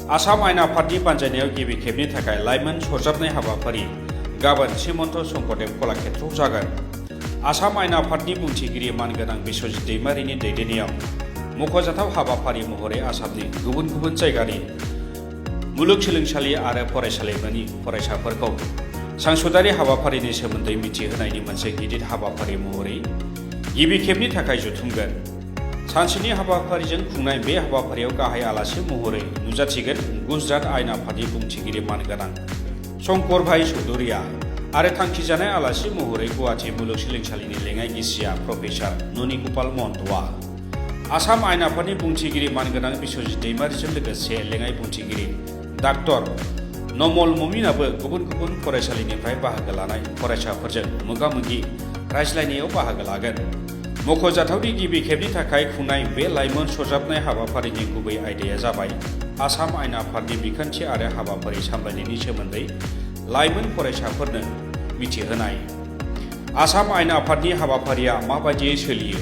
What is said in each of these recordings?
आसाम आयेन आफादनि बानजायनायाव गिबि खेबनि थाखाय लाइमोन सरजाबनाय हाबाफारि गाबोन श्रीमन्त शंकरदेव कलाक्षेत्रआव जागोन। आसाम आयेन आफादनि बुंथिगिरि मानगोनां बिश्वजित दैमारिनि दैदेननायाव मख'जाथाव हाबाफारि महरै आसामनि गुबुन गुबुन जायगानि मुलुगसोलोंसालि आरो फरायसालिमानि फरायसाफोरखौ सांसदारि हाबाफारिनि सोमोन्दै मिथिहोनायनि मोनसे गिदिर हाबाफारि महरै गिबि खेबनि थाखाय जथुमगोन। सानसेनि हाबाफारिजों खुंनाय बे हाबाफारियाव गाहाय आलासि महरै नुजाथिगोन गुजरात आयेन आफादनि बुंथिगिरि मानगोनां शंकरभाई चौधुरीया आरो थांखिजानाय आलासि महरै गुवाहाटी मुलुगसोलोंसालिनि लेङाइ गिसिया प्रफेसार ननि गपाल महन्तआ। आसाम आयेन आफादनि बुंथिगिरि मानगोनां बिश्वजित दैमारिजों लोगोसे लेङाइ बुंथिगिरि डाक्टर नमल ममिनाबो गुबुन गुबुन फरायसालिनिफ्राय बाहागो लानाय फरायसाफोरजों मोगा-मोगि रायज्लायनायाव बाहागो लागोन। मख'जाथावनि गिबि खेबनि थाखाय खुंनाय बे लाइमोन सरजाबनाय हाबाफारिनि गुबै आयदाया जाबाय आसाम आयेन आफादनि बिखान्थि आरो हाबाफारि सामलायनायनि सोमोन्दै लाइमोन फरायसाफोरनो मिथिहोनाय। आसाम आयेन आफादनि हाबाफारिया माबायदियै सोलियो,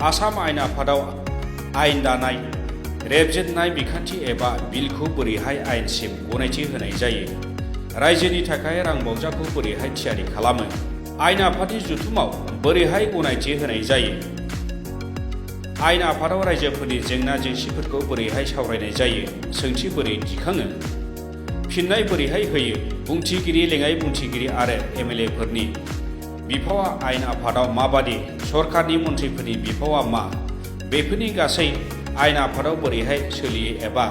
आसाम आयेन आफादाव आयेन दानाय, रेबजेननाय बिखान्थि एबा बिलखौ बोरैहाय आयेनसिम गनायथि होनाय जायो, रायजोनि थाखाय रांबावजाखौ बोरैहाय थियारि खालामो, आयेन आफादनि जथुमाव बोरैहाय गनायथि होनाय जायो, आयेन आफादाव रायजोफोरनि जेंना जेंसिफोरखौ बोरैहाय सावरायनाय जायो, सोंथि बोरै दिखाङो, फिननाय बोरैहाय होयो, बुंथिगिरि लेङाइ बुंथिगिरि आरो एमएलएफोरनि बिफावआ आयेन आफादाव माबादि, सरकारनि मन्थ्रिफोरनि बिफावआ मा, बेफोरनि गासै आयेन आफादाव बोरैहाय सोलियो एबा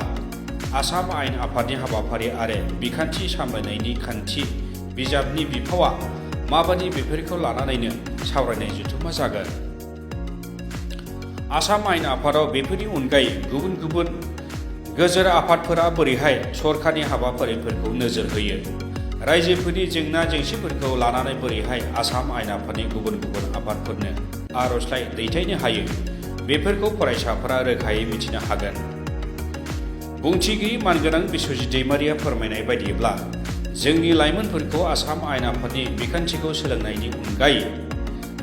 आसाम आयेन आफादनि हाबाफारि आरो बिखान्थि सामलायनायनि खान्थि बिजाबनि बिफावआ माबादि, बेफोरखौ लानानैनो सावरायनाय जथुमा जागोन। आसाम आयेन आफादाव बेफोरनि अनगायै गुबुन गुबुन गोजोर आफादफोरा बोरैहाय सरकारनि हाबाफारिफोरखौ नोजोर होयो, रायजोफोरनि जेंना जेंसिफोरखौ लानानै बोरैहाय आसाम आयेन आफादनि गुबुन गुबुन आफादफोरनो आर'जलाइ दैथायनो हायो, बेफोरखौ फरायसाफोरा रोखायै मिथिनो हागोन। बुंथिगिरि मानगोनां बिश्वजित दैमारिया फोरमायनाय बायदिब्ला जोंनि लाइमोनफोरखौ आसाम आयेन आफादनि बिखान्थिखौ सोलोंनायनि अनगायै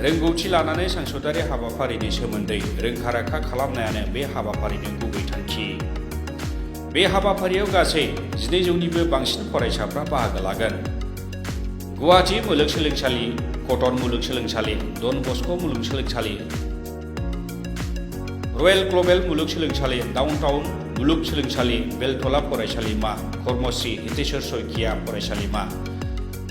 रोंगौथि लानानै सांसदारि हाबाफारिनि सोमोन्दै रोंखा-राखा खालामनायानो बे हाबाफारिनि गुबै थांखि। बे हाबाफारियाव गासै 1200निबो बांसिन फरायसाफ्रा बाहागो लागोन। गुवाहाटी मुलुगसोलोंसालि, कटन मुलुगसोलोंसालि, डन बस्क' मुलुगसोलोंसालि, रयेल ग्लबेल मुलुगसोलोंसालि, डाउनटाउन मुलुगसोलोंसालि, बेलतला फरायसालिमा, कर्मश्री हितेश्वर शइकिया फरायसालिमा,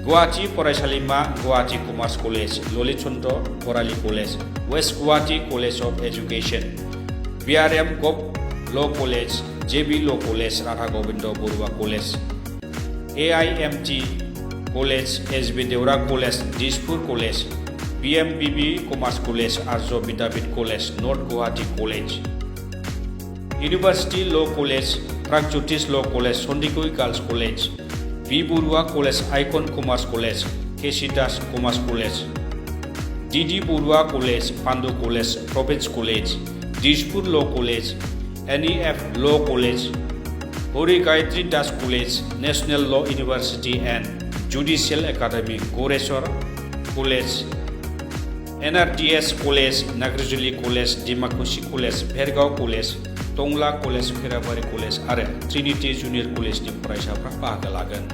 गुवाहाटी फरायसालिमा, Guwahati commerce college, Lalit Chandra Bharali college, west Guwahati college of education, BRM gov law' college, JB law' college, Radha Govind Baruah college, AIMT college, SB Deorah college, Dispur college, BMBB commerce college, Arya Vidyapeeth college, north Guwahati college, university law' college, Pragjyotish law' college, Sandikoi girls college, B Baruah college, icon commerce college, KC Das commerce college, DD Baruah college, Pandu college, province college, Dispur ल' college, NEF law' college, Hari Gayatri Das college, national law' university and judicial academy, Goreswar college, NRDS college, Nagarjuli college, Dimakuchi college, Bhergaon college, Tangla college, Pherabari college आरो trinity junior कलेजनि फरायसाफ्रा बाहागो लागोन।